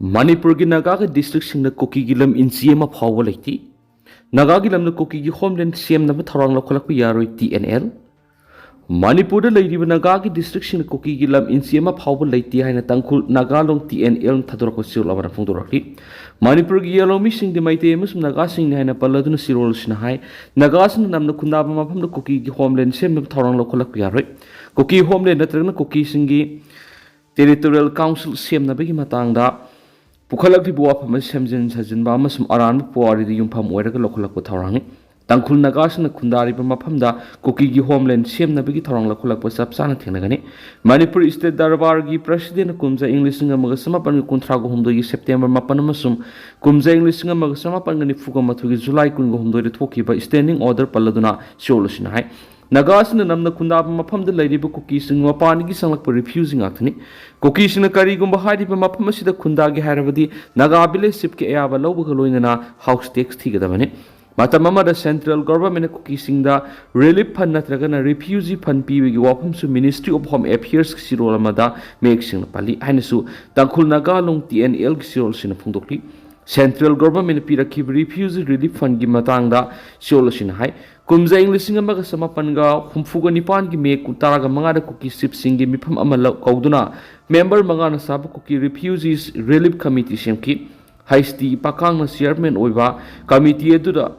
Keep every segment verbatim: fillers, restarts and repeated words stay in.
ꯃꯅꯤꯄꯨꯔꯒꯤ ꯅꯥꯒꯥꯒꯤ ꯗꯤꯁꯇ꯭ꯔꯤꯛꯁꯤꯡꯗ ꯀꯨꯀꯤꯒꯤ ꯂꯝ ꯏꯟꯆꯤ ꯑꯃ ꯐꯥꯎꯕ ꯂꯩꯇꯦ꯫ ꯅꯥꯒꯥꯒꯤ ꯂꯝꯗ ꯀꯨꯀꯤꯒꯤ ꯍꯣꯝꯂꯦꯟ ꯁꯦꯝꯅꯕ ꯊꯧꯔꯥꯡ ꯂꯧꯈꯠꯂꯛꯄ ꯌꯥꯔꯣꯏ, ꯇꯤ ꯑꯦꯟ ꯑꯦꯜ꯫ ꯃꯅꯤꯄꯨꯔꯗ ꯂꯩꯔꯤꯕ ꯅꯥꯒꯥꯒꯤ ꯗꯤꯁꯇ꯭ꯔꯤꯛꯁꯤꯡꯗ ꯀꯨꯀꯤꯒꯤ ꯂꯝ ꯏꯟꯆꯤ ꯑꯃ ꯐꯥꯎꯕ ꯂꯩꯇꯦ ꯍꯥꯏꯅ ꯇꯥꯡꯈꯨꯜ ꯅꯥꯒꯥ ꯂꯣꯡ, ꯇꯤ ꯑꯦꯟ ꯑꯦꯜꯅ ꯊꯥꯗꯣꯔꯛꯄ ꯆꯦꯔꯣꯜ ꯑꯃꯅ ꯐꯣꯡꯗꯣꯔꯛꯂꯤ꯫ ꯃꯅꯤꯄꯨꯔꯒꯤ ꯌꯦꯜꯍꯧꯃꯤꯁꯤꯡꯗꯤ ꯃꯩꯇꯩ ꯑꯃꯁꯨꯡ ꯅꯥꯒꯥꯁꯤꯡꯅꯤ ꯍꯥꯏꯅ ꯄꯜꯂꯗꯨꯅ ꯆꯦꯔꯣꯜ ꯑꯁꯤꯅ ꯍꯥꯏ, ꯅꯥꯒꯥꯁꯤꯡꯅ ꯅꯝꯅ ꯈꯨꯟꯗꯥꯕ ꯃꯐꯝꯗ ꯀꯨꯀꯤꯒꯤ ꯍꯣꯝꯂꯦꯟ ꯁꯦꯝꯅꯕ ꯊꯧꯔꯥꯡ ꯂꯧꯈꯠꯂꯛꯄ ꯌꯥꯔꯣꯏ꯫ ꯀꯨꯀꯤ ꯍꯣꯝꯂꯦꯟ ꯅꯠꯇ꯭ꯔꯒꯅ ꯀꯨꯀꯤꯁꯤꯡꯒꯤ ꯇꯦꯔꯤꯇꯣꯔꯤꯌꯦꯜ ꯀꯥꯎꯟꯁꯤꯜ ꯁꯦꯝꯅꯕꯒꯤ ꯃꯇꯥꯡꯗ ꯄꯨꯈꯠꯂꯛꯂꯤꯕ ꯋꯥꯐꯝ ꯑꯁꯤ ꯁꯦꯝꯖꯤꯟ ꯁꯥꯖꯤꯟꯕ ꯑꯃꯁꯨꯡ ꯑꯔꯥꯟꯕ ꯄꯨꯋꯥꯔꯤꯗ ꯌꯨꯝꯐꯝ ꯑꯣꯏꯔꯒ ꯂꯧꯈꯠꯂꯛꯄ ꯊꯧꯔꯥꯡꯅꯤ꯫ ꯇꯥꯡꯈꯨꯜ ꯅꯥꯒꯥꯁꯤꯡꯅ ꯈꯨꯟꯗꯥꯔꯤꯕ ꯃꯐꯝꯗ ꯀꯨꯀꯤꯒꯤ ꯍꯣꯝꯂꯦꯟ ꯁꯦꯝꯅꯕꯒꯤ ꯊꯧꯔꯥꯡ ꯂꯧꯈꯠꯂꯛꯄ ꯆꯞ ꯆꯥꯅ ꯊꯦꯡꯅꯒꯅꯤ꯫ ꯃꯅꯤꯄꯨꯔ ꯁ꯭ꯇꯦꯠ ꯗꯔꯕꯥꯔꯒꯤ ꯄ꯭ꯔꯁꯤꯗꯦꯟꯅ ꯀꯨꯝꯖꯥ ꯏꯪ ꯂꯤꯁꯤꯡ ꯑꯃꯒ ꯆꯃꯥꯄꯟꯒ ꯀꯨꯟꯊ꯭ꯔꯥꯒ ꯍꯨꯝꯗꯣꯏꯒꯤ ꯁꯦꯞꯇꯦꯝꯕꯔ ꯃꯥꯄꯟ ꯑꯃꯁꯨꯡ ꯀꯨꯝꯖꯥ ꯏꯪ ꯂꯤꯁꯤꯡ ꯑꯃꯒ ꯆꯃꯥꯄꯟꯒ ꯅꯤꯐꯨꯒ ꯃꯥꯊꯣꯏꯒꯤ ꯖꯨꯂꯥꯏ ꯀꯨꯟꯒ ꯍꯨꯝꯗꯣꯏꯗ ꯊꯣꯛꯈꯤꯕ ꯁ꯭ꯇꯦꯟꯗꯤꯡ ꯑꯣꯔꯗꯔ ꯄꯜꯂꯗꯨꯅ ꯆꯦꯔꯣꯜ ꯑꯁꯤꯅ ꯍꯥꯏ, ꯅꯥꯒꯥꯁꯤꯡꯅ ꯅꯝꯅ ꯈꯨꯟꯗꯥꯕ ꯃꯐꯝꯗ ꯂꯩꯔꯤꯕ ꯀꯨꯀꯤꯁꯤꯡ ꯃꯄꯥꯟꯗꯒꯤ ꯆꯪꯂꯛꯄ ꯔꯤꯐ꯭ꯌꯨꯖꯤ ꯉꯥꯛꯇꯅꯤ꯫ ꯀꯨꯀꯤꯁꯤꯡꯅ ꯀꯔꯤꯒꯨꯝꯕ ꯍꯥꯏꯔꯤꯕ ꯃꯐꯝ ꯑꯁꯤꯗ ꯈꯨꯟꯗꯥꯒꯦ ꯍꯥꯏꯔꯕꯗꯤ ꯅꯥꯒꯥ ꯚꯤꯂꯦꯖ ꯆꯤꯐꯀꯤ ꯑꯌꯥꯕ ꯂꯧꯕꯒ ꯂꯣꯏꯅꯅ ꯍꯥꯎꯁ ꯇꯦꯛꯁ ꯊꯤꯒꯗꯕꯅꯤ꯫ ꯃꯇꯝ ꯑꯃꯗ ꯁꯦꯟꯇ꯭ꯔꯦꯜ ꯒꯣꯚꯔꯟꯃꯦꯟꯠꯅ ꯀꯨꯀꯤꯁꯤꯡꯗ ꯔꯤꯂꯤꯐ ꯐꯟꯗ ꯅꯠꯇ꯭ꯔꯒꯅ ꯔꯤꯐ꯭ꯌꯨꯖꯤ ꯐꯟꯗ ꯄꯤꯕꯒꯤ ꯋꯥꯐꯝꯁꯨ ꯃꯤꯅꯤꯁꯇ꯭ꯔꯤ ꯑꯣꯐ ꯍꯣꯝ ꯑꯦꯐꯤꯌꯔꯁꯀꯤ ꯆꯦꯔꯣꯜ ꯑꯃꯗ ꯃꯌꯦꯛ ꯁꯦꯡꯅ ꯄꯜꯂꯤ ꯍꯥꯏꯅꯁꯨ ꯇꯥꯡꯈꯨꯜ ꯅꯥꯒꯥ ꯂꯣꯡ, ꯇꯤ ꯑꯦꯟ ꯑꯦꯜꯒꯤ ꯆꯦꯔꯣꯜꯁꯤꯅ ꯐꯣꯡꯗꯣꯛꯂꯤ꯫ ꯁꯦꯟꯇ꯭ꯔꯦꯜ ꯒꯣꯚꯔꯟꯃꯦꯟꯠꯅ ꯄꯤꯔꯛꯈꯤꯕ ꯔꯤꯐ꯭ꯌꯨꯖꯤ ꯔꯤꯂꯤꯐ ꯐꯟꯗꯒꯤ ꯃꯇꯥꯡꯗ ꯆꯦꯔꯣꯜ ꯑꯁꯤꯅ ꯍꯥꯏ, ꯀꯨꯝꯖꯥ ꯏꯪ ꯂꯤꯁꯤꯡ ꯑꯃꯒ ꯆꯃꯥꯄꯟꯒ ꯍꯨꯝꯐꯨꯒ ꯅꯤꯄꯥꯟꯒꯤ ꯃꯦ ꯀꯨꯟ, ꯇꯔꯥꯒ ꯃꯉꯥꯗ ꯀꯨꯀꯤ ꯆꯤꯐꯁꯤꯡꯒꯤ ꯃꯤꯐꯝ ꯑꯃ ꯂꯧ-, ꯀꯧꯗꯨꯅ ꯃꯦꯝꯕꯔ ꯃꯉꯥꯅ ꯁꯥꯕ ꯀꯨꯀꯤ ꯔꯤꯐ꯭ꯌꯨꯖꯤꯁ ꯔꯤꯂꯤꯐ ꯀꯃꯤꯇꯤ ꯁꯦꯝꯈꯤ꯫ ꯍꯩꯁ ꯇꯤ ꯄꯥꯀꯥꯡꯅ ꯆꯤꯌꯔꯃꯦꯟ ꯑꯣꯏꯕ ꯀꯃꯤꯇꯤ ꯑꯗꯨꯗ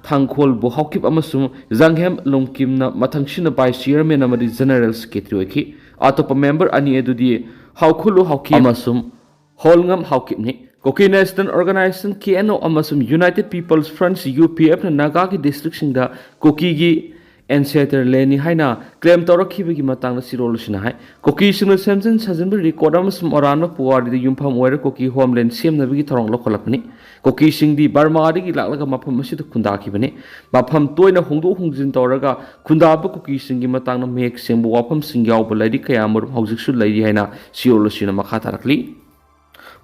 ꯊꯥꯡꯈꯣꯜꯕꯨ ꯍꯥꯎꯀꯤꯞ ꯑꯃꯁꯨꯡ ꯖꯥꯡꯍꯦꯝ ꯂꯣꯡꯀꯤꯝꯅ ꯃꯊꯪꯁꯤꯠꯅ ꯚꯥꯏꯁ ꯆꯤꯌꯔꯃꯦꯟ ꯑꯃꯗꯤ ꯖꯦꯅꯔꯦꯜ ꯁꯦꯀ꯭ꯔꯦꯇꯔꯤ ꯑꯣꯏꯈꯤ꯫ ꯑꯇꯣꯞꯄ ꯃꯦꯝꯕꯔ ꯑꯅꯤ ꯑꯗꯨꯗꯤ ꯍꯥꯎꯈꯨꯂꯨ ꯍꯥꯎꯀꯤꯞ ꯑꯃꯁꯨꯡ ꯍꯣꯜꯉꯝ ꯍꯥꯎꯀꯤꯞꯅꯤ꯫ ꯀꯨꯀꯤ ꯅꯦꯁꯅꯦꯜ ꯑꯣꯔꯒꯅꯥꯏꯖꯦꯁꯟ, ꯀꯦ ꯑꯦꯟ ꯑꯣ, ꯑꯃꯁꯨꯡ ꯌꯨꯅꯥꯏꯇꯦꯗ ꯄꯤꯄꯜꯁ ꯐ꯭ꯔꯟꯠ, ꯌꯨ ꯄꯤ ꯑꯦꯐꯅ ꯅꯥꯒꯥꯒꯤ ꯗꯤꯁꯇ꯭ꯔꯤꯛꯁꯤꯡꯗ ꯀꯨꯀꯤꯒꯤ ꯑꯦꯟꯁꯦꯇꯔ ꯂꯦꯟꯅꯤ ꯍꯥꯏꯅ ꯀ꯭ꯂꯦꯝ ꯇꯧꯔꯛꯈꯤꯕꯒꯤ ꯃꯇꯥꯡꯗ ꯆꯦꯔꯣꯜ ꯑꯁꯤꯅ ꯍꯥꯏ, ꯀꯨꯀꯤꯁꯤꯡꯅ ꯁꯦꯝꯖꯤꯟ ꯁꯥꯖꯤꯟꯕ ꯔꯦꯀꯣꯔꯗ ꯑꯃꯁꯨꯡ ꯑꯔꯥꯟꯕ ꯄꯨꯋꯥꯔꯤꯗ ꯌꯨꯝꯐꯝ ꯑꯣꯏꯔ ꯀꯨꯀꯤ ꯍꯣꯝꯂꯦꯟ ꯁꯦꯝꯅꯕꯒꯤ ꯊꯧꯔꯥꯡ ꯂꯧꯈꯠꯂꯛꯄꯅꯤ꯫ ꯀꯨꯀꯤꯁꯤꯡꯗꯤ ꯕꯔꯃꯥꯗꯒꯤ ꯂꯥꯛꯂꯒ ꯃꯐꯝ ꯑꯁꯤꯗ ꯈꯨꯟꯗꯥꯈꯤꯕꯅꯤ꯫ ꯃꯐꯝ ꯇꯣꯏꯅ ꯍꯣꯡꯗꯣꯛ ꯍꯣꯡꯖꯤꯟ ꯇꯧꯔꯒ ꯈꯨꯟꯗꯥꯕ ꯀꯨꯀꯤꯁꯤꯡꯒꯤ ꯃꯇꯥꯡꯗ ꯃꯌꯦꯛ ꯁꯦꯡꯕ ꯋꯥꯐꯝꯁꯤꯡ ꯌꯥꯎꯕ ꯂꯥꯏꯔꯤꯛ ꯀꯌꯥ ꯑꯃꯔꯣꯝ ꯍꯧꯖꯤꯛꯁꯨ ꯂꯩꯔꯤ ꯍꯥꯏꯅ ꯆꯦꯔꯣꯜ ꯑꯁꯤꯅ ꯃꯈꯥ ꯇꯥꯔꯛꯂꯤ꯫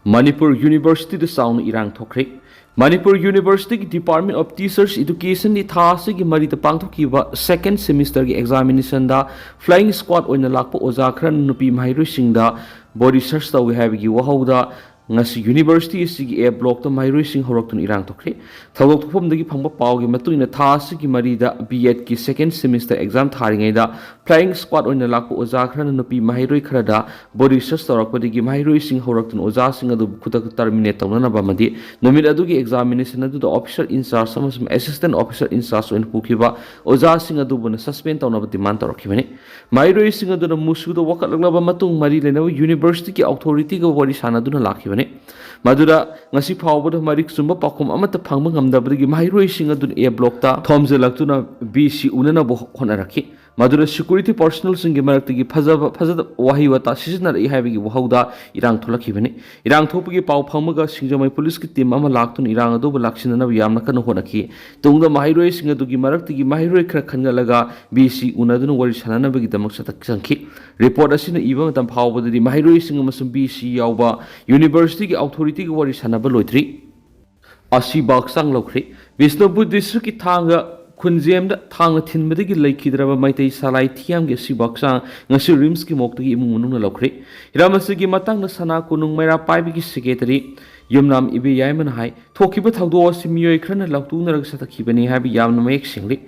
ꯃꯅꯤꯄꯨꯔ ꯌꯨꯅꯤꯚꯔꯁꯤꯇꯤꯗ ꯆꯥꯎꯅ ꯏꯔꯥꯡ ꯊꯣꯛꯈ꯭ꯔꯦ꯫ ꯃꯅꯤꯄꯨꯔ ꯌꯨꯅꯤꯚꯔꯁꯤꯇꯤꯒꯤ ꯗꯤꯄꯥꯔꯠꯃꯦꯟ ꯑꯣꯐ ꯇꯤꯆꯔꯁ ꯏꯗꯨꯀꯦꯁꯟꯗꯤ ꯊꯥ ꯑꯁꯤꯒꯤ ꯃꯔꯤꯗ ꯄꯥꯡꯊꯣꯛꯈꯤꯕ ꯁꯦꯀꯦꯟ ꯁꯦꯃꯤꯁꯇꯔꯒꯤ ꯑꯦꯛꯖꯥꯃꯤꯅꯦꯁꯟꯗ ꯐ꯭ꯂꯥꯏꯌꯤꯡ ꯁ꯭ꯀ꯭ꯋꯥꯗ ꯑꯣꯏꯅ ꯂꯥꯛꯄ ꯑꯣꯖꯥ ꯈꯔꯅ ꯅꯨꯄꯤ ꯃꯍꯩꯔꯣꯏꯁꯤꯡꯗ ꯕꯣꯗꯤ ꯁꯔꯆ ꯇꯧꯏ ꯍꯥꯏꯕꯒꯤ ꯋꯥꯍꯧꯗ ꯉꯁꯤ ꯌꯨꯅꯤꯚꯔꯁꯤꯇꯤ ꯑꯁꯤꯒꯤ ꯑꯦ ꯕ꯭ꯂꯣꯛꯇ ꯃꯍꯩꯔꯣꯏꯁꯤꯡ ꯍꯧꯔꯛꯇꯨꯅ ꯏꯔꯥꯡ ꯊꯣꯛꯈ꯭ꯔꯦ꯫ ꯊꯧꯗꯣꯛ ꯊꯣꯛꯐꯝꯗꯒꯤ ꯐꯪꯕ ꯄꯥꯎꯒꯤ ꯃꯇꯨꯡ ꯏꯟꯅ, ꯊꯥ ꯑꯁꯤꯒꯤ ꯃꯔꯤꯗ ꯕꯤ ꯑꯦꯗꯀꯤ ꯁꯦꯀꯦꯟ ꯁꯦꯃꯤꯁꯇꯔ ꯑꯦꯛꯖꯥꯝ ꯊꯥꯔꯤꯉꯩꯗ ꯐ꯭ꯂꯥꯏꯌꯤꯡ ꯁ꯭ꯀ꯭ꯋꯥꯗ ꯑꯣꯏꯅ ꯂꯥꯛꯄ ꯑꯣꯖꯥ ꯈꯔꯅ ꯅꯨꯄꯤ ꯃꯍꯩꯔꯣꯏ ꯈꯔꯗ ꯕꯣꯗꯤ ꯁꯔꯆ ꯇꯧꯔꯛꯄꯗꯒꯤ ꯃꯍꯩꯔꯣꯏꯁꯤꯡ ꯍꯧꯔꯛꯇꯨꯅ ꯑꯣꯖꯥꯁꯤꯡ ꯑꯗꯨꯕꯨ ꯈꯨꯗꯛꯇ ꯇꯔꯃꯤꯅꯦꯠ ꯇꯧꯅꯅꯕ ꯑꯃꯗꯤ ꯅꯨꯃꯤꯠ ꯑꯗꯨꯒꯤ ꯑꯦꯛꯖꯥꯃꯤꯅꯦꯁꯟ ꯑꯗꯨꯗ ꯑꯣꯐꯤꯁꯔ ꯏꯟꯆꯥꯔꯖ ꯑꯃꯁꯨꯡ ꯑꯦꯁꯤꯁꯇꯦꯟ ꯑꯣꯐꯤꯁꯔ ꯏꯟꯆꯥꯔꯖ ꯑꯣꯏꯅ ꯄꯨꯈꯤꯕ ꯑꯣꯖꯥꯁꯤꯡ ꯑꯗꯨꯕꯨꯅ ꯁꯁꯄꯦꯟ ꯇꯧꯅꯕ ꯗꯤꯃꯥꯟ ꯇꯧꯔꯛꯈꯤꯕꯅꯤ꯫ ꯃꯍꯩꯔꯣꯏꯁꯤꯡ ꯑꯗꯨꯅ ꯃꯨꯁꯨꯗ ꯋꯥꯀꯠꯂꯛꯂꯕ ꯃꯇꯨꯡ, ꯃꯔꯤ ꯂꯩꯅꯕ ꯌꯨꯅꯤꯚꯔꯁꯤꯇꯤꯒꯤ ꯑꯣꯊꯣꯔꯤꯇꯤꯒ ꯋꯥꯔꯤ ꯁꯥꯟꯅꯗꯨꯅ ꯂꯥꯛꯈꯤꯕꯅꯤ꯫ ꯃꯗꯨꯗ ꯉꯁꯤ ꯐꯥꯎꯕꯗ ꯃꯔꯤꯛ ꯆꯨꯝꯕ ꯄꯥꯎꯈꯨꯝ ꯑꯃꯠꯇ ꯐꯪꯕ ꯉꯝꯗꯕꯗꯒꯤ ꯃꯍꯩꯔꯣꯏꯁꯤꯡ ꯑꯗꯨꯅ ꯑꯦ ꯕ꯭ꯂꯣꯛꯇ ꯊꯣꯝꯖꯤꯜꯂꯛꯇꯨꯅ ꯕꯤ ꯁꯤ ꯎꯅꯅꯕ ꯍꯣꯠꯅꯔꯛꯈꯤ꯫ ꯃꯗꯨꯗ ꯁꯦꯀ꯭ꯌꯨꯔꯤꯇꯤ ꯄꯔꯁꯣꯅꯦꯜꯁꯤꯡꯒꯤ ꯃꯔꯛꯇꯒꯤ ꯐꯖꯕ ꯐꯖꯗꯕ ꯋꯥꯍꯩ ꯋꯥꯇꯥ ꯁꯤꯖꯤꯟꯅꯔꯛꯏ ꯍꯥꯏꯕꯒꯤ ꯋꯥꯍꯧꯗ ꯏꯔꯥꯡ ꯊꯣꯛꯂꯛꯈꯤꯕꯅꯤ꯫ ꯏꯔꯥꯡ ꯊꯣꯛꯄꯒꯤ ꯄꯥꯎ ꯐꯪꯕꯒ ꯁꯤꯡꯖꯃꯩ ꯄꯨꯂꯤꯁꯀꯤ ꯇꯤꯝ ꯑꯃ ꯂꯥꯛꯇꯨꯅ ꯏꯔꯥꯡ ꯑꯗꯨꯕꯨ ꯂꯥꯛꯁꯤꯟꯅꯅꯕ ꯌꯥꯝꯅ ꯀꯟꯅ ꯍꯣꯠꯅꯈꯤ꯫ ꯇꯨꯡꯗ ꯃꯍꯩꯔꯣꯏꯁꯤꯡ ꯑꯗꯨꯒꯤ ꯃꯔꯛꯇꯒꯤ ꯃꯍꯩꯔꯣꯏ ꯈꯔ ꯈꯟꯒꯠꯂꯒ ꯕꯤ ꯁꯤ ꯎꯅꯗꯨꯅ ꯋꯥꯔꯤ ꯁꯥꯟꯅꯅꯕꯒꯤꯗꯃꯛ ꯆꯠꯊ-, ꯆꯪꯈꯤ꯫ ꯔꯤꯄꯣꯔꯠ ꯑꯁꯤꯅ ꯏꯕ ꯃꯇꯝ ꯐꯥꯎꯕꯗꯗꯤ ꯃꯍꯩꯔꯣꯏꯁꯤꯡ ꯑꯃꯁꯨꯡ ꯕꯤ ꯁꯤ ꯌꯥꯎꯕ ꯌꯨꯅꯤꯚꯔꯁꯤꯇꯤꯒꯤ ꯑꯣꯊꯣꯔꯤꯇꯤꯒ ꯋꯥꯔꯤ ꯁꯥꯟꯅꯕ ꯂꯣꯏꯗ꯭ꯔꯤ꯫ ꯑꯁꯤꯕ ꯍꯛꯆꯥꯡ ꯂꯧꯈ꯭ꯔꯦ꯫ ꯕꯤꯁꯅꯨꯄꯨꯔ ꯗꯤꯁꯇ꯭ꯔꯤꯛꯀꯤ ꯊꯥꯡꯒ ꯈꯨꯟꯖꯦꯝꯗ ꯊꯥꯡꯅ ꯊꯤꯟꯕꯗꯒꯤ ꯂꯩꯈꯤꯗ꯭ꯔꯕ ꯃꯩꯇꯩ ꯁꯂꯥꯏ ꯊꯤꯌꯥꯝꯒꯤ ꯑꯁꯤꯕ ꯍꯛꯆꯥꯡ ꯉꯁꯤ ꯔꯤꯝꯁꯀꯤ ꯃꯣꯛꯇꯒꯤ ꯏꯃꯨꯡ ꯃꯅꯨꯡꯅ ꯂꯧꯈ꯭ꯔꯦ꯫ ꯍꯤꯔꯝ ꯑꯁꯤꯒꯤ ꯃꯇꯥꯡꯗ ꯁꯅꯥ ꯀꯣꯅꯨꯡ ꯃꯩꯔꯥ ꯄꯥꯏꯕꯒꯤ ꯁꯦꯀ꯭ꯔꯦꯇꯔꯤ ꯌꯨꯝꯅꯥꯝ ꯏꯕꯦꯌꯥꯏꯃꯅ ꯍꯥꯏ, ꯊꯣꯛꯈꯤꯕ ꯊꯧꯗꯣꯛ ꯑꯁꯤ ꯃꯤꯑꯣꯏ ꯈꯔꯅ ꯂꯥꯎꯊꯣꯛꯅꯔꯒ ꯆꯠꯊꯈꯤꯕꯅꯤ ꯍꯥꯏꯕ ꯌꯥꯝꯅ ꯃꯌꯦꯛ ꯁꯦꯡꯂꯤ꯫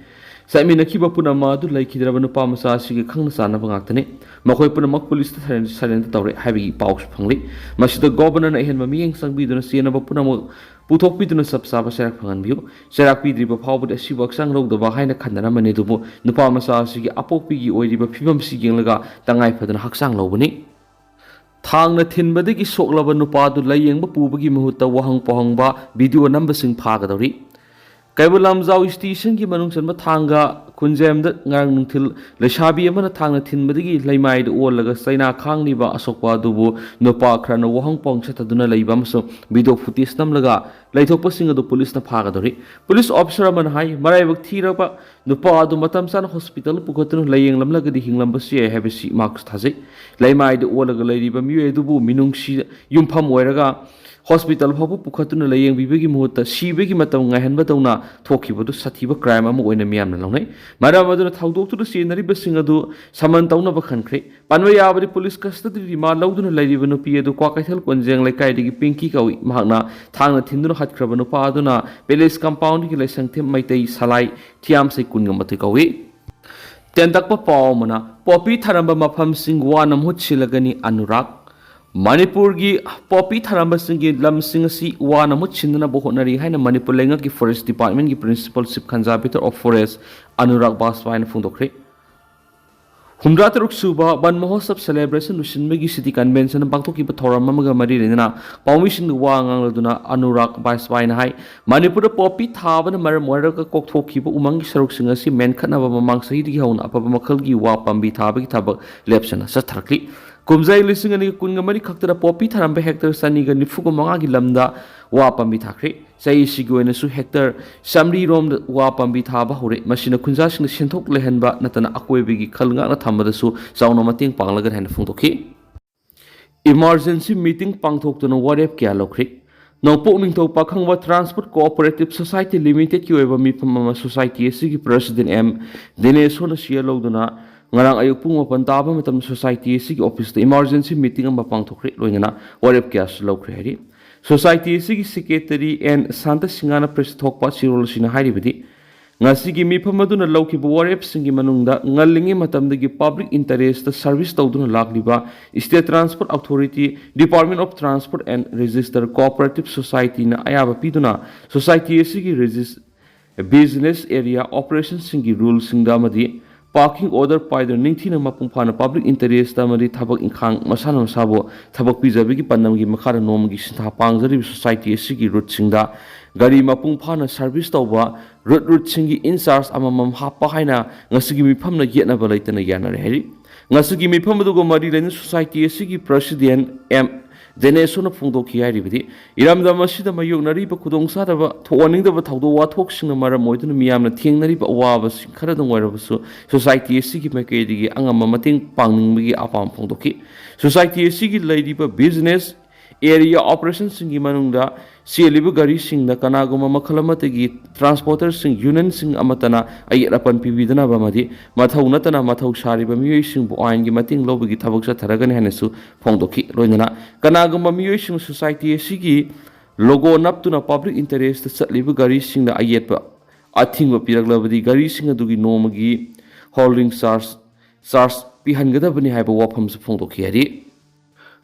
ꯆꯠꯃꯤꯟꯅꯈꯤꯕ ꯄꯨꯝꯅꯃꯛ ꯑꯗꯨ ꯂꯩꯈꯤꯗ꯭ꯔꯕ ꯅꯨꯄꯥ ꯃꯆꯥ ꯑꯁꯤꯒꯤ ꯈꯪꯅ ꯆꯥꯟꯅꯕ ꯉꯥꯛꯇꯅꯤ꯫ ꯃꯈꯣꯏ ꯄꯨꯝꯅꯃꯛ ꯄꯨꯂꯤꯁꯇ ꯁꯔꯦꯟ-, ꯁꯔꯦꯟꯗꯔ ꯇꯧꯔꯦ ꯍꯥꯏꯕꯒꯤ ꯄꯥꯎꯁꯨ ꯐꯪꯂꯤ꯫ ꯃꯁꯤꯗ ꯒꯣꯚꯔꯅꯔꯅ ꯑꯍꯦꯟꯕ ꯃꯤꯠꯌꯦꯡ ꯆꯪꯕꯤꯗꯨꯅ ꯆꯦꯟꯅꯕ ꯄꯨꯝꯅꯃꯛ ꯄꯨꯊꯣꯛꯄꯤꯗꯨꯅ ꯆꯞ ꯆꯥꯕ ꯆꯩꯔꯥꯛ ꯐꯪꯍꯟꯕꯤꯌꯨ꯫ ꯆꯩꯔꯥꯛ ꯄꯤꯗ꯭ꯔꯤꯕ ꯐꯥꯎꯕꯗꯤ ꯑꯁꯤꯕꯨ ꯍꯛꯆꯥꯡ ꯂꯧꯗꯕ ꯍꯥꯏꯅ ꯈꯟꯅꯔꯝꯕꯅꯤ, ꯑꯗꯨꯕꯨ ꯅꯨꯄꯥ ꯃꯆꯥ ꯑꯁꯤꯒꯤ ꯑꯄꯣꯛꯄꯤꯒꯤ ꯑꯣꯏꯔꯤꯕ ꯐꯤꯕꯝꯁꯤ ꯌꯦꯡꯂꯒ ꯇꯉꯥꯏ ꯐꯗꯅ ꯍꯛꯆꯥꯡ ꯂꯧꯕꯅꯤ꯫ ꯊꯥꯡꯅ ꯊꯤꯟꯕꯗꯒꯤ ꯁꯣꯛꯂꯕ ꯅꯨꯄꯥꯗꯨ ꯂꯥꯌꯦꯡꯕ ꯄꯨꯕꯒꯤ ꯃꯍꯨꯠꯇ ꯋꯥꯍꯪ ꯄꯥꯎꯍꯪꯕ ꯚꯤꯗꯤꯑꯣ ꯅꯝꯕꯁꯤꯡ ꯐꯥꯒꯗꯧꯔꯤ꯫ ꯀꯩꯕꯨꯜ ꯂꯝꯖꯥꯎ ꯁ꯭ꯇꯦꯁꯟꯒꯤ ꯃꯅꯨꯡ ꯆꯟꯕ ꯊꯥꯡꯒ ꯈꯨꯟꯖꯦꯝꯗ ꯉꯔꯥꯡ ꯅꯨꯡꯊꯤꯜ ꯂꯩꯁꯥꯕꯤ ꯑꯃꯅ ꯊꯥꯡꯅ ꯊꯤꯟꯕꯗꯒꯤ ꯂꯩꯃꯥꯏꯗ ꯑꯣꯜꯂꯒ ꯆꯩꯅꯥ ꯈꯥꯡꯂꯤꯕ ꯑꯁꯣꯛꯄ ꯑꯗꯨꯕꯨ ꯅꯨꯄꯥ ꯈꯔꯅ ꯋꯥꯍꯪ ꯄꯥꯎꯍꯪ ꯆꯠꯊꯗꯨꯅ ꯂꯩꯕ ꯑꯃꯁꯨꯡ ꯚꯤꯗꯤꯑꯣ ꯐꯨꯇꯦꯖ ꯅꯝꯂꯒ ꯂꯩꯊꯣꯛꯄꯁꯤꯡ ꯑꯗꯨ ꯄꯨꯂꯤꯁꯅ ꯐꯥꯒꯗꯧꯔꯤ꯫ ꯄꯨꯂꯤꯁ ꯑꯣꯐꯤꯁꯔ ꯑꯃꯅ ꯍꯥꯏ, ꯃꯔꯥꯏꯕꯛ ꯊꯤꯔꯕ ꯅꯨꯄꯥ ꯑꯗꯨ ꯃꯇꯝ ꯆꯥꯅ ꯍꯣꯁꯄꯤꯇꯥꯜ ꯄꯨꯈꯠꯇꯨꯅ ꯂꯥꯌꯦꯡꯂꯝꯂꯒꯗꯤ ꯍꯤꯡꯂꯝꯕꯁꯨ ꯌꯥꯏ ꯍꯥꯏꯕꯁꯤ ꯃꯍꯥꯛꯁꯨ ꯊꯥꯖꯩ꯫ ꯂꯩꯃꯥꯏꯗ ꯑꯣꯜꯂꯒ ꯂꯩꯔꯤꯕ ꯃꯤꯑꯣꯏ ꯑꯗꯨꯕꯨ ꯃꯤꯅꯨꯡꯁꯤ ꯌꯨꯝꯐꯝ ꯑꯣꯏꯔꯒ ꯍꯣꯁꯄꯤꯇꯥꯜ ꯐꯥꯎꯕ ꯄꯨꯈꯠꯇꯨꯅ ꯂꯥꯌꯦꯡꯕꯤꯕꯒꯤ ꯃꯍꯨꯠꯇ ꯁꯤꯕꯒꯤ ꯃꯇꯝ ꯉꯥꯏꯍꯟꯕꯗꯧꯅ ꯊꯣꯛꯈꯤꯕꯗꯨ ꯁꯥꯊꯤꯕ ꯀ꯭ꯔꯥꯏꯝ ꯑꯃ ꯑꯣꯏꯅ ꯃꯤꯌꯥꯝꯅ ꯂꯧꯅꯩ꯫ ꯃꯔꯝ ꯑꯗꯨꯅ ꯊꯧꯗꯣꯛꯇꯨꯗ ꯆꯦꯟꯅꯔꯤꯕꯁꯤꯡ ꯑꯗꯨ ꯁꯃꯟ ꯇꯧꯅꯕ ꯈꯟꯈ꯭ꯔꯦ꯫ ꯄꯟꯕ ꯌꯥꯕꯗꯤ, ꯄꯨꯂꯤꯁ ꯀꯁꯇꯗꯤ ꯔꯤꯃꯥꯟ ꯂꯧꯗꯨꯅ ꯂꯩꯔꯤꯕ ꯅꯨꯄꯤ ꯑꯗꯨ ꯀ꯭ꯋꯥꯀꯩꯊꯦꯜ ꯀꯣꯟꯖꯦꯡ ꯂꯩꯀꯥꯏꯗꯒꯤ ꯄꯤꯡꯀꯤ ꯀꯧꯏ꯫ ꯃꯍꯥꯛꯅ ꯊꯥꯡꯅ ꯊꯤꯟꯗꯨꯅ ꯍꯥꯠꯈ꯭ꯔꯕ ꯅꯨꯄꯥ ꯑꯗꯨꯅ ꯄꯦꯂꯦꯁ ꯀꯝꯄꯥꯎꯟꯗꯒꯤ ꯂꯥꯏꯁꯪꯊꯦꯝ ꯃꯩꯇꯩ ꯁꯂꯥꯏ ꯊꯤꯌꯥꯝꯁꯩ ꯀꯨꯟꯒ ꯃꯥꯊꯣꯏ ꯀꯧꯏ꯫ ꯇꯦꯟꯇꯛꯄ ꯄꯥꯎ ꯑꯃꯅ, ꯄꯣꯄꯤ ꯊꯥꯔꯝꯕ ꯃꯐꯝꯁꯤꯡ ꯋꯥꯅ ꯃꯍꯨꯠ ꯁꯤꯜꯂꯒꯅꯤ ꯑꯅꯨꯔꯥꯒ꯫ ꯃꯅꯤꯄꯨꯔꯒꯤ ꯄꯣꯄꯤ ꯊꯥꯔꯝꯕꯁꯤꯡꯒꯤ ꯂꯝꯁꯤꯡ ꯑꯁꯤ ꯋꯥꯅ ꯃꯍꯨꯠ ꯁꯤꯟꯅꯅꯕ ꯍꯣꯠꯅꯔꯤ ꯍꯥꯏꯅ ꯃꯅꯤꯄꯨꯔ ꯂꯩꯉꯥꯛꯀꯤ ꯐꯣꯔꯦꯁ ꯗꯤꯄꯥꯔꯠꯃꯦꯟꯒꯤ principal chief conservator of forest Anurag ꯕꯥꯖꯄꯥꯏꯅ ꯐꯣꯡꯗꯣꯛꯈ꯭ꯔꯦ꯫ ꯍꯨꯝꯗ꯭ꯔꯥ ꯇꯔꯨꯛ ꯁꯨꯕ ꯋꯟ ꯃꯍꯣꯠꯁꯕ ꯁꯦꯂꯦꯕ꯭ꯔꯦꯁꯟ ꯂꯣꯏꯁꯤꯟꯕꯒꯤ ꯁꯤꯇꯤ ꯀꯟꯚꯦꯟꯁꯟ ꯄꯥꯡꯊꯣꯛꯈꯤꯕ ꯊꯧꯔꯝ ꯑꯃꯒ ꯃꯔꯤ ꯂꯩꯅꯅ ꯄꯥꯎꯃꯤꯁꯤꯡꯗ ꯋꯥ ꯉꯥꯡꯂꯗꯨꯅ ꯑꯅꯨꯔꯥꯒ ꯕꯥꯖꯄꯥꯏꯅ ꯍꯥꯏ, ꯃꯅꯤꯄꯨꯔꯗ ꯄꯣꯄꯤ ꯊꯥꯕꯅ ꯃꯔꯝ ꯑꯣꯏꯔꯒ ꯀꯣꯛꯊꯣꯛꯈꯤꯕ ꯎꯃꯪꯒꯤ ꯁꯔꯨꯛꯁꯤꯡ ꯑꯁꯤ ꯃꯦꯟꯈꯠꯅꯕ ꯃꯃꯥꯡ ꯆꯍꯤꯗꯒꯤ ꯍꯧꯅ ꯑꯐꯕ ꯃꯈꯜꯒꯤ ꯋꯥ ꯄꯥꯝꯕꯤ ꯊꯥꯕꯒꯤ ꯊꯕꯛ ꯂꯦꯞꯇꯅ ꯆꯠꯊꯔꯛꯂꯤ꯫ ꯀꯨꯝꯖꯩ ꯂꯤꯁꯤꯡ ꯑꯅꯤꯒ ꯀꯨꯟꯒ ꯃꯔꯤ ꯈꯛꯇꯗ ꯄꯣꯄꯤ ꯊꯥꯔꯝꯕ ꯍꯦꯛꯇꯔ ꯆꯅꯤꯒ ꯅꯤꯐꯨꯒ ꯃꯉꯥꯒꯤ ꯂꯝꯗ ꯋꯥ ꯄꯥꯝꯕꯤ ꯊꯥꯈ꯭ꯔꯦ꯫ ꯆꯍꯤꯁꯤꯒꯤ ꯑꯣꯏꯅꯁꯨ ꯍꯦꯛꯇꯔ ꯆꯥꯃꯔꯤ ꯔꯣꯝꯗ ꯋꯥ ꯄꯥꯝꯕꯤ ꯊꯥꯕ ꯍꯧꯔꯦ꯫ ꯃꯁꯤꯅ ꯈꯨꯟꯖꯥꯁꯤꯡꯗ ꯁꯦꯟꯊꯣꯛ ꯂꯩꯍꯟꯕ ꯅꯠꯇꯅ ꯑꯀꯣꯏꯕꯒꯤ ꯈꯜ ꯉꯥꯛꯅ ꯊꯝꯕꯗꯁꯨ ꯆꯥꯎꯅ ꯃꯇꯦꯡ ꯄꯥꯡꯂꯒꯅꯤ ꯍꯥꯏꯅ ꯐꯣꯡꯗꯣꯛꯈꯤ꯫ ꯏꯃꯥꯔꯖꯦꯟꯁꯤ ꯃꯤꯇꯤꯡ ꯄꯥꯡꯊꯣꯛꯇꯨꯅ ꯋꯥꯔꯦꯞ ꯀꯌꯥ ꯂꯧꯈ꯭ꯔꯦ꯫ ꯅꯣꯡꯄꯣꯛ ꯅꯤꯡꯊꯧ ꯄꯥꯈꯪꯕ ꯇ꯭ꯔꯥꯟꯁꯄꯣꯔꯠ ꯀꯣꯑꯣꯄꯔꯦꯇꯤꯚ ꯁꯣꯁꯥꯏꯇꯤ ꯂꯤꯃꯤꯇꯦꯗꯀꯤ ꯑꯣꯏꯕ ꯃꯤꯐꯝ ꯑꯃ ꯁꯣꯁꯥꯏꯇꯤ ꯑꯁꯤꯒꯤ ꯄ꯭ꯔꯁꯤꯗꯦꯟ ꯑꯦꯝ ꯗꯤꯅꯦꯁꯣꯅ ꯁꯤꯌꯔ ꯂꯧꯗꯨꯅ ꯉꯔꯥꯡ ꯑꯌꯨꯛ ꯄꯨꯡ ꯃꯥꯄꯟ ꯇꯥꯕ ꯃꯇꯝꯗ ꯁꯣꯁꯥꯏꯇꯤ ꯑꯁꯤꯒꯤ ꯑꯣꯐꯤꯁꯇ ꯏꯃꯥꯔꯖꯦꯟꯁꯤ ꯃꯤꯇꯤꯡ ꯑꯃ ꯄꯥꯡꯊꯣꯛꯈ꯭ꯔꯦ, ꯂꯣꯏꯅꯅ ꯋꯥꯔꯦꯞ ꯀꯌꯥꯁꯨ ꯂꯧꯈ꯭ꯔꯦ ꯍꯥꯏꯔꯤ꯫ ꯁꯣꯁꯥꯏꯇꯤ ꯑꯁꯤꯒꯤ ꯁꯦꯀ꯭ꯔꯦꯇꯔꯤ ꯑꯦꯟ ꯁꯥꯟꯇ ꯁꯤꯡꯍꯅ ꯄ꯭ꯔꯦꯁ ꯊꯣꯛꯄ ꯆꯦꯔꯣꯜ ꯑꯁꯤꯅ ꯍꯥꯏꯔꯤꯕꯗꯤ, ꯉꯁꯤꯒꯤ ꯃꯤꯐꯝ ꯑꯗꯨꯅ ꯂꯧꯈꯤꯕ ꯋꯥꯔꯦꯞꯁꯤꯡꯒꯤ ꯃꯅꯨꯡꯗ ꯉꯜꯂꯤꯉꯩ ꯃꯇꯝꯗꯒꯤ ꯄꯕ꯭ꯂꯤꯛ ꯏꯟꯇꯔꯦꯁꯇ ꯁꯔꯚꯤꯁ ꯇꯧꯗꯨꯅ ꯂꯥꯛꯂꯤꯕ state transport authority, department of transport and registrar cooperative ꯁꯣꯁꯥꯏꯇꯤꯅ ꯑꯌꯥꯕ ꯄꯤꯗꯨꯅ ꯁꯣꯁꯥꯏꯇꯤ ꯑꯁꯤꯒꯤ ꯔꯦꯖꯤꯁ-, ꯕꯤꯖꯤꯅꯦꯁ ꯑꯦꯔꯤꯌꯥ ꯑꯣꯄꯔꯦꯁꯟꯁꯤꯡꯒꯤ ꯔꯨꯜꯁꯤꯡꯗ ꯑꯃꯗꯤ ꯄꯥꯔꯀꯤꯡ ꯑꯣꯔꯗꯔ ꯄꯥꯏꯗꯨꯅ ꯅꯤꯡꯊꯤꯅ ꯃꯄꯨꯡ ꯐꯥꯅ ꯄꯕ꯭ꯂꯤꯛ ꯏꯟꯇꯔꯦꯁꯇ ꯑꯃꯗꯤ ꯊꯕꯛ ꯏꯪꯈꯥꯡ ꯃꯁꯥꯅ ꯃꯁꯥꯕꯨ ꯊꯕꯛ ꯄꯤꯖꯕꯒꯤ ꯄꯥꯟꯗꯝꯒꯤ ꯃꯈꯥꯗ ꯅꯣꯡꯃꯒꯤ ꯁꯤꯟꯊꯥ ꯄꯥꯡꯖꯔꯤꯕ ꯁꯣꯁꯥꯏꯇꯤ ꯑꯁꯤꯒꯤ ꯔꯨꯠꯁꯤꯡꯗ ꯒꯥꯔꯤ ꯃꯄꯨꯡ ꯐꯥꯅ ꯁꯔꯚꯤꯁ ꯇꯧꯕ ꯔꯨꯠ ꯔꯨꯠꯁꯤꯡꯒꯤ ꯏꯟꯆꯥꯔꯖ ꯑꯃꯃꯝ ꯍꯥꯞꯄ ꯍꯥꯏꯅ ꯉꯁꯤꯒꯤ ꯃꯤꯐꯝꯅ ꯌꯦꯠꯅꯕ ꯂꯩꯇꯅ ꯌꯥꯅꯔꯦ ꯍꯥꯏꯔꯤ꯫ ꯉꯁꯤꯒꯤ ꯃꯤꯐꯝ ꯑꯗꯨꯒ ꯃꯔꯤ ꯂꯩꯅꯅ ꯁꯣꯁꯥꯏꯇꯤ ꯑꯁꯤꯒꯤ ꯄ꯭ꯔꯁꯤꯗꯦꯟ ꯑꯦꯝ ꯗꯦꯅꯦꯁꯣꯅ ꯐꯣꯡꯗꯣꯛꯈꯤ ꯍꯥꯏꯔꯤꯕꯗꯤ, ꯏꯔꯝꯗꯝ ꯑꯁꯤꯗ ꯃꯥꯌꯣꯛꯅꯔꯤꯕ ꯈꯨꯗꯣꯡꯆꯥꯗꯕ, ꯊꯣꯛꯍꯟꯅꯤꯡꯗꯕ ꯊꯧꯗꯣꯛ ꯋꯥꯊꯣꯛꯁꯤꯡꯅ ꯃꯔꯝ ꯑꯣꯏꯗꯨꯅ ꯃꯤꯌꯥꯝꯅ ꯊꯦꯡꯅꯔꯤꯕ ꯑꯋꯥꯕꯁꯤꯡ ꯈꯔꯗꯪ ꯑꯣꯏꯔꯕꯁꯨ ꯁꯣꯁꯥꯏꯇꯤ ꯑꯁꯤꯒꯤ ꯃꯥꯏꯀꯩꯗꯒꯤ ꯑꯉꯝꯕ ꯃꯇꯦꯡ ꯄꯥꯡꯅꯤꯡꯕꯒꯤ ꯑꯄꯥꯝꯕ ꯐꯣꯡꯗꯣꯛꯈꯤ꯫ ꯁꯣꯁꯥꯏꯇꯤ ꯑꯁꯤꯒꯤ ꯂꯩꯔꯤꯕ ꯕꯤꯖꯤꯅꯦꯁ ꯑꯦꯔꯤꯌꯥ ꯑꯣꯄꯔꯦꯁꯟꯁꯤꯡꯒꯤ ꯃꯅꯨꯡꯗ ꯆꯦꯜꯂꯤꯕ ꯒꯥꯔꯤꯁꯤꯡꯗ ꯀꯅꯥꯒꯨꯝꯕ ꯃꯈꯜ ꯑꯃꯠꯇꯒꯤ ꯇ꯭ꯔꯥꯟꯁꯄꯣꯔꯇꯔꯁꯤꯡ ꯌꯨꯅꯤꯌꯟꯁꯤꯡ ꯑꯃꯠꯇꯅ ꯑꯌꯦꯠ ꯑꯄꯟ ꯄꯤꯕꯤꯗꯅꯕ ꯑꯃꯗꯤ ꯃꯊꯧ ꯅꯠꯇꯅ ꯃꯊꯧ ꯁꯥꯔꯤꯕ ꯃꯤꯑꯣꯏꯁꯤꯡꯕꯨ ꯑꯥꯏꯟꯒꯤ ꯃꯇꯦꯡ ꯂꯧꯕꯒꯤ ꯊꯕꯛ ꯆꯠꯊꯔꯒꯅꯤ ꯍꯥꯏꯅꯁꯨ ꯐꯣꯡꯗꯣꯛꯈꯤ꯫ ꯂꯣꯏꯅꯅ ꯀꯅꯥꯒꯨꯝꯕ ꯃꯤꯑꯣꯏꯁꯤꯡꯅ ꯁꯣꯁꯥꯏꯇꯤ ꯑꯁꯤꯒꯤ ꯂꯣꯒꯣ ꯅꯞꯇꯨꯅ ꯄꯕ꯭ꯂꯤꯛ ꯏꯟꯇꯔꯦꯁꯇ ꯆꯠꯂꯤꯕ ꯒꯥꯔꯤꯁꯤꯡꯗ ꯑꯌꯦꯠꯄ ꯑꯊꯤꯡꯕ ꯄꯤꯔꯛꯂꯕꯗꯤ ꯒꯥꯔꯤꯁꯤꯡ ꯑꯗꯨꯒꯤ ꯅꯣꯡꯃꯒꯤ ꯍꯣꯜꯗꯤꯡ ꯆꯥꯔꯖ ꯆꯥꯔꯖ ꯄꯤꯍꯟꯒꯗꯕꯅꯤ ꯍꯥꯏꯕ ꯋꯥꯐꯝꯁꯨ ꯐꯣꯡꯗꯣꯛꯈꯤ ꯍꯥꯏꯔꯤ꯫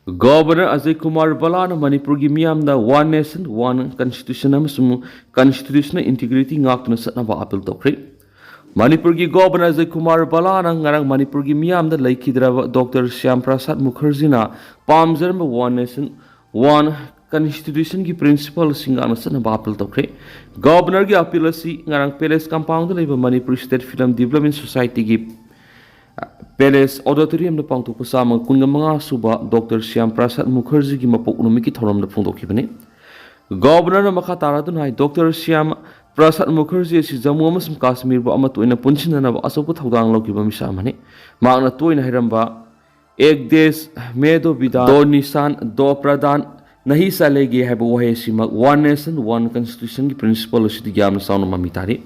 ꯒꯣꯚꯔꯅꯔ ꯑꯖꯌ ꯀꯨꯃꯥꯔ ꯕꯂꯥꯅ ꯃꯅꯤꯄꯨꯔꯒꯤ ꯃꯤꯌꯥꯝꯗ One Nation, One Constitution ꯑꯃꯁꯨꯡ ꯀꯟꯁꯇꯤꯇ꯭ꯌꯨꯁꯅꯦꯜ ꯏꯟꯇꯤꯒ꯭ꯔꯤꯇꯤ ꯉꯥꯛꯇꯨꯅ ꯆꯠꯅꯕ ꯑꯄꯤꯜ ꯇꯧꯈ꯭ꯔꯦ꯫ ꯃꯅꯤꯄꯨꯔꯒꯤ ꯒꯣꯚꯔꯅꯔ ꯑꯖꯌ ꯀꯨꯃꯥꯔ ꯕꯂꯥꯅ ꯉꯔꯥꯡ ꯃꯅꯤꯄꯨꯔꯒꯤ ꯃꯤꯌꯥꯝꯗ ꯂꯩꯈꯤꯗ꯭ꯔꯕ ꯗꯣꯛꯇꯔ ꯁ꯭ꯌꯥꯝ ꯄ꯭ꯔꯁꯥꯗ ꯃꯨꯈꯔꯖꯤꯅ ꯄꯥꯝꯖꯔꯝꯕ One Nation, One Constitutionꯒꯤ ꯄ꯭ꯔꯤꯟꯁꯤꯄꯜꯁꯤꯡ ꯉꯥꯛꯅ ꯆꯠꯅꯕ ꯑꯄꯤꯜ ꯇꯧꯈ꯭ꯔꯦ꯫ ꯒꯣꯚꯔꯅꯔꯒꯤ ꯑꯄꯤꯜ ꯑꯁꯤ ꯉꯔꯥꯡ ꯄꯦꯂꯦꯁ ꯀꯝꯄꯥꯎꯟꯗ ꯂꯩꯕ ꯃꯅꯤꯄꯨꯔ ꯁ꯭ꯇꯦꯠ ꯐꯤꯂꯝ ꯗꯤꯕꯂꯞꯃꯦꯟ ꯁꯣꯁꯥꯏꯇꯤꯒꯤ ꯄꯦꯂꯦꯁ ꯑꯣꯗꯤꯇꯣꯔꯤꯌꯝꯗ ꯄꯥꯡꯊꯣꯛꯄ ꯆꯥꯝꯃ ꯀꯨꯟꯒ ꯃꯉꯥ ꯁꯨꯕ ꯗꯣꯛꯇꯔ ꯁ꯭ꯌꯥꯝ ꯄ꯭ꯔꯁꯥꯗ ꯃꯨꯈꯔꯖꯤꯒꯤ ꯃꯄꯣꯛ ꯅꯨꯃꯤꯠꯀꯤ ꯊꯧꯔꯝꯗ ꯐꯣꯡꯗꯣꯛꯈꯤꯕꯅꯤ꯫ ꯒꯣꯚꯔꯅꯔꯅ ꯃꯈꯥ ꯇꯥꯔꯗꯨꯅ ꯍꯥꯏ, ꯗꯣꯛꯇꯔ ꯁ꯭ꯌꯥꯝ ꯄ꯭ꯔꯁꯥꯗ ꯃꯨꯈꯔꯖꯤ ꯑꯁꯤ ꯖꯝꯃꯨ ꯑꯃꯁꯨꯡ ꯀꯥꯁꯃꯤꯔꯕꯨ ꯑꯃꯠꯇ ꯑꯣꯏꯅ ꯄꯨꯟꯁꯤꯟꯅꯅꯕ ꯑꯆꯧꯕ ꯊꯧꯗꯥꯡ ꯂꯧꯈꯤꯕ ꯃꯤꯁꯛ ꯑꯃꯅꯤ꯫ ꯃꯍꯥꯛꯅ ꯇꯣꯏꯅ ꯍꯥꯏꯔꯝꯕ "ꯑꯦꯛ ꯗꯦꯁ ꯃꯦ ꯗꯣ ꯕꯤꯗꯥꯟ, ꯗꯣ ꯅꯤꯁꯥꯟ, ꯗꯣ ꯄ꯭ꯔꯗꯥꯟ ꯅꯍꯤ ꯆꯂꯦꯒꯦ" ꯍꯥꯏꯕ ꯋꯥꯍꯩ ꯑꯁꯤꯃꯛ One Nation, One Constitutionꯒꯤ ꯄ꯭ꯔꯤꯟꯁꯤꯄꯜ ꯑꯁꯤꯗ ꯌꯥꯝꯅ ꯆꯥꯎꯅ ꯃꯃꯤ ꯇꯥꯔꯤ꯫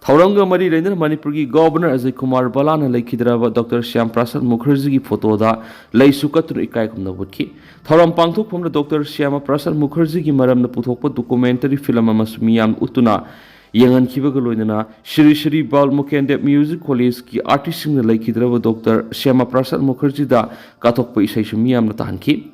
ꯊꯧꯔꯝꯒ ꯃꯔꯤ ꯂꯩꯅꯅ ꯃꯅꯤꯄꯨꯔꯒꯤ ꯒꯣꯚꯔꯅꯔ ꯑꯖꯌ ꯀꯨꯃꯥꯔ ꯕꯂꯥꯅ ꯂꯩꯈꯤꯗ꯭ꯔꯕ ꯗꯣꯛꯇꯔ ꯁ꯭ꯌꯥꯝ ꯄ꯭ꯔꯁꯥꯗ ꯃꯨꯈꯔꯖꯤꯒꯤ ꯐꯣꯇꯣꯗ ꯂꯩꯁꯨ ꯀꯠꯇꯨꯅ ꯏꯀꯥꯏ ꯈꯨꯝꯅꯕ ꯎꯠꯈꯤ꯫ ꯊꯧꯔꯝ ꯄꯥꯡꯊꯣꯛꯐꯝꯗ ꯗꯣꯛꯇꯔ ꯁ꯭ꯌꯥꯃ ꯄ꯭ꯔꯁꯥꯗ ꯃꯨꯈꯔꯖꯤꯒꯤ ꯃꯔꯝꯗ ꯄꯨꯊꯣꯛꯄ ꯗꯣꯀꯨꯃꯦꯟꯇꯔꯤ ꯐꯤꯂꯝ ꯑꯃꯁꯨ ꯃꯤꯌꯥꯝ ꯎꯠꯇꯨꯅ ꯌꯦꯡꯍꯟꯈꯤꯕꯒ ꯂꯣꯏꯅꯅ ꯁ꯭ꯔꯤ ꯁ꯭ꯔꯤ ꯕꯥꯜ ꯃꯨꯀꯦꯟꯗꯦꯕ ꯃ꯭ꯌꯨꯖꯤꯛ ꯀꯣꯂꯦꯖꯀꯤ ꯑꯥꯔꯇꯤꯁꯁꯤꯡꯅ ꯂꯩꯈꯤꯗ꯭ꯔꯕ ꯗꯣꯛꯇꯔ ꯁ꯭ꯌꯥꯃ ꯄ꯭ꯔꯁꯥꯗ ꯃꯨꯈꯔꯖꯤꯗ ꯀꯠꯊꯣꯛꯄ ꯏꯁꯩꯁꯨ ꯃꯤꯌꯥꯝꯅ ꯇꯥꯍꯟꯈꯤ꯫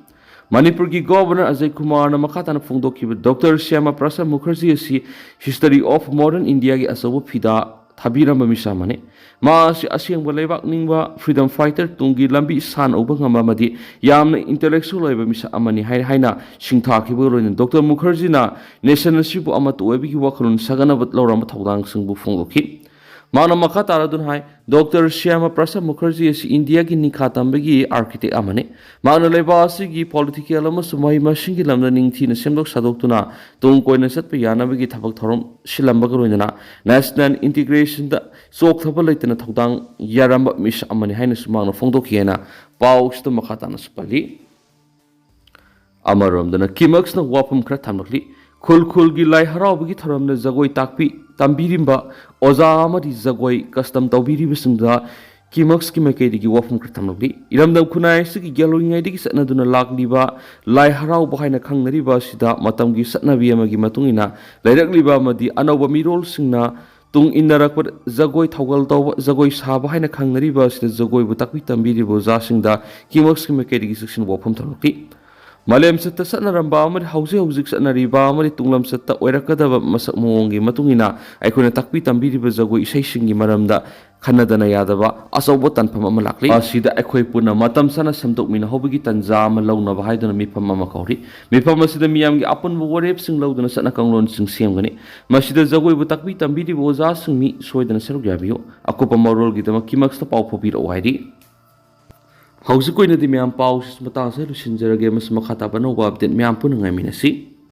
ꯃꯅꯤꯄꯨꯔꯒꯤ ꯒꯣꯚꯔꯅꯔ ꯑꯖꯌ ꯀꯨꯃꯥꯔꯅ ꯃꯈꯥ ꯇꯥꯅ ꯐꯣꯡꯗꯣꯛꯈꯤꯕ, ꯗꯣꯛꯇꯔ ꯁ꯭ꯌꯥꯃ ꯄ꯭ꯔꯁꯥꯗ ꯃꯨꯈꯔꯖꯤ ꯑꯁꯤ history of modern Indiaꯒꯤ ꯑꯆꯧꯕ ꯐꯤꯗꯥ ꯊꯥꯕꯤꯔꯝꯕ ꯃꯤꯁꯛ ꯑꯃꯅꯤ꯫ ꯃꯍꯥꯛ ꯑꯁꯤ ꯑꯁꯦꯡꯕ ꯂꯩꯕꯥꯛ ꯅꯤꯡꯕ, freedom fighter, ꯇꯨꯡꯒꯤ ꯂꯝꯕꯤ ꯁꯥꯡꯅ ꯎꯕ ꯉꯝꯕ ꯑꯃꯗꯤ ꯌꯥꯝꯅ intellectual ꯑꯣꯏꯕ ꯃꯤꯁꯛ ꯑꯃꯅꯤ ꯍꯥꯏ ꯍꯥꯏꯅ ꯁꯤꯡꯊꯥꯈꯤꯕꯒ ꯂꯣꯏꯅꯅ ꯗꯣꯛꯇꯔ ꯃꯨꯈꯔꯖꯤꯅ nation ꯑꯁꯤꯕꯨ ꯑꯃꯠꯇ ꯑꯣꯏꯕꯒꯤ ꯋꯥꯈꯜꯂꯣꯟ ꯁꯥꯒꯠꯅꯕ ꯂꯧꯔꯝꯕ ꯊꯧꯗꯥꯡꯁꯤꯡꯕꯨ ꯐꯣꯡꯗꯣꯛꯈꯤ꯫ ꯃꯍꯥꯛꯅ ꯃꯈꯥ ꯇꯥꯔꯗꯨꯅ ꯍꯥꯏ, ꯗꯣꯛꯇꯔ ꯁ꯭ꯌꯥꯃ ꯄ꯭ꯔꯁꯥꯗ ꯃꯨꯈꯔꯖꯤ ꯑꯁꯤ ꯏꯟꯗꯤꯌꯥꯒꯤ ꯅꯤꯡꯈꯥ ꯇꯝꯕꯒꯤ architect ꯑꯃꯅꯤ꯫ ꯃꯍꯥꯛꯅ ꯂꯩꯕꯥꯛ ꯑꯁꯤꯒꯤ political ꯑꯃꯁꯨꯡ ꯃꯍꯩ ꯃꯁꯤꯡꯒꯤ ꯂꯝꯗ ꯅꯤꯡꯊꯤꯅ ꯁꯦꯝꯗꯣꯛ ꯁꯥꯗꯣꯛꯇꯨꯅ ꯇꯨꯡ ꯀꯣꯏꯅ ꯆꯠꯄ ꯌꯥꯅꯕꯒꯤ ꯊꯕꯛ ꯊꯧꯔꯝ ꯁꯤꯜꯂꯝꯕꯒ ꯂꯣꯏꯅꯅ national integrationꯗ ꯆꯣꯛꯊꯕ ꯂꯩꯇꯅ ꯊꯧꯗꯥꯡ ꯌꯥꯔꯝꯕ ꯃꯤꯁꯛ ꯑꯃꯅꯤ ꯍꯥꯏꯅꯁꯨ ꯃꯍꯥꯛꯅ ꯐꯣꯡꯗꯣꯛꯈꯤ ꯍꯥꯏꯅ ꯄꯥꯎꯁꯤꯗ ꯃꯈꯥ ꯇꯥꯅꯁꯨ ꯄꯜꯂꯤ꯫ ꯑꯃꯔꯣꯝꯗꯅ ꯀꯤꯃꯛꯁꯅ ꯋꯥꯐꯝ ꯈꯔ ꯊꯝꯂꯛꯂꯤ꯫ ꯈꯨꯜ ꯈꯨꯜꯒꯤ ꯂꯥꯏ ꯍꯔꯥꯎꯕꯒꯤ ꯊꯧꯔꯝꯗ ꯖꯒꯣꯏ ꯇꯥꯛꯄꯤ ꯇꯝꯕꯤꯔꯤꯕ ꯑꯣꯖꯥ ꯑꯃꯗꯤ ꯖꯒꯣꯏ custom ꯇꯧꯕꯤꯔꯤꯕꯁꯤꯡꯗ ꯀꯤꯃꯛꯁꯀꯤ ꯃꯥꯏꯀꯩꯗꯒꯤ ꯋꯥꯐꯝ ꯈꯔ ꯊꯝꯂꯛꯂꯤ꯫ ꯏꯔꯝꯗꯝ ꯈꯨꯟꯅꯥꯏ ꯑꯁꯤꯒꯤ ꯒꯦꯜꯂꯣꯏꯉꯩꯗꯒꯤ ꯆꯠꯅꯗꯨꯅ ꯂꯥꯛꯂꯤꯕ ꯂꯥꯏ ꯍꯔꯥꯎꯕ ꯍꯥꯏꯅ ꯈꯪꯅꯔꯤꯕ ꯑꯁꯤꯗ ꯃꯇꯝꯒꯤ ꯆꯠꯅꯕꯤ ꯑꯃꯒꯤ ꯃꯇꯨꯡ ꯏꯟꯅ ꯂꯩꯔꯛꯂꯤꯕ ꯑꯃꯗꯤ ꯑꯅꯧꯕ ꯃꯤꯔꯣꯜꯁꯤꯡꯅ ꯇꯨꯡ ꯏꯟꯅꯔꯛꯄꯗ ꯖꯒꯣꯏ ꯊꯧꯒꯜ ꯇꯧꯕ, ꯖꯒꯣꯏ ꯁꯥꯕ ꯍꯥꯏꯅ ꯈꯪꯅꯔꯤꯕ ꯑꯁꯤꯗ ꯖꯒꯣꯏꯕꯨ ꯇꯥꯛꯄꯤ ꯇꯝꯕꯤꯔꯤꯕ ꯑꯣꯖꯥꯁꯤꯡꯗ ꯀꯤꯃꯛꯁꯀꯤ ꯃꯥꯏꯀꯩꯗꯒꯤ ꯆꯦꯛꯁꯤꯟꯕ ꯋꯥꯐꯝ ꯊꯝꯂꯛꯂꯤ꯫ ꯃꯥꯂꯦꯝ ꯆꯠꯇ ꯆꯠꯅꯔꯝꯕ ꯑꯃꯗꯤ ꯍꯧꯖꯤꯛ ꯍꯧꯖꯤꯛ ꯆꯠꯅꯔꯤꯕ ꯑꯃꯗꯤ ꯇꯨꯡꯂꯝ ꯆꯠꯇ ꯑꯣꯏꯔꯛꯀꯗꯕ ꯃꯁꯛ ꯃꯑꯣꯡꯒꯤ ꯃꯇꯨꯡ ꯏꯟꯅ ꯑꯩꯈꯣꯏꯅ ꯇꯥꯛꯄꯤ ꯇꯝꯕꯤꯔꯤꯕ ꯖꯒꯣꯏ ꯏꯁꯩꯁꯤꯡꯒꯤ ꯃꯔꯝꯗ ꯈꯟꯅꯗꯅ ꯌꯥꯗꯕ ꯑꯆꯧꯕ ꯇꯥꯟꯐꯝ ꯑꯃ ꯂꯥꯛꯂꯤ꯫ ꯃꯁꯤꯗ ꯑꯩꯈꯣꯏ ꯄꯨꯟꯅ ꯃꯇꯝ ꯆꯥꯅ ꯁꯦꯝꯗꯣꯛꯃꯤꯟꯅꯍꯧꯕꯒꯤ ꯇꯥꯟꯖꯥ ꯑꯃ ꯂꯧꯅꯕ ꯍꯥꯏꯗꯨꯅ ꯃꯤꯐꯝ ꯑꯃ ꯀꯧꯔꯤ꯫ ꯃꯤꯐꯝ ꯑꯁꯤꯗ ꯃꯤꯌꯥꯝꯒꯤ ꯑꯄꯨꯟꯕ ꯋꯥꯔꯦꯞꯁꯤꯡ ꯂꯧꯗꯨꯅ ꯆꯠꯅ ꯀꯥꯡꯂꯣꯟꯁꯤꯡ ꯁꯦꯝꯒꯅꯤ꯫ ꯃꯁꯤꯗ ꯖꯒꯣꯏꯕꯨ ꯇꯥꯛꯄꯤ ꯇꯝꯕꯤꯔꯤꯕ ꯑꯣꯖꯥꯁꯤꯡ ꯃꯤ ꯁꯣꯏꯗꯅ ꯁꯔꯨꯛ ꯌꯥꯕꯤꯌꯨ꯫ ꯑꯀꯨꯞꯄ ꯃꯔꯣꯜꯒꯤꯗꯃꯛ ꯀꯤꯃꯛꯁꯇ ꯄꯥꯎ ꯐꯥꯎꯕꯤꯔꯛꯎ ꯍꯥꯏꯔꯤ꯫ ꯍꯧꯖꯤꯛꯀꯤ ꯑꯣꯏꯅꯗꯤ ꯃꯌꯥꯝ ꯄꯥꯎꯁꯤ ꯃꯇꯥꯡꯁꯤꯗ ꯂꯣꯏꯁꯤꯟꯖꯔꯒꯦ꯫ ꯃꯁꯤ ꯃꯈꯥ ꯇꯥꯕ ꯑꯅꯧꯕ update ꯃꯌꯥꯝ ꯄꯨꯟꯅ ꯉꯥꯏꯃꯤꯟꯅꯁꯤ꯫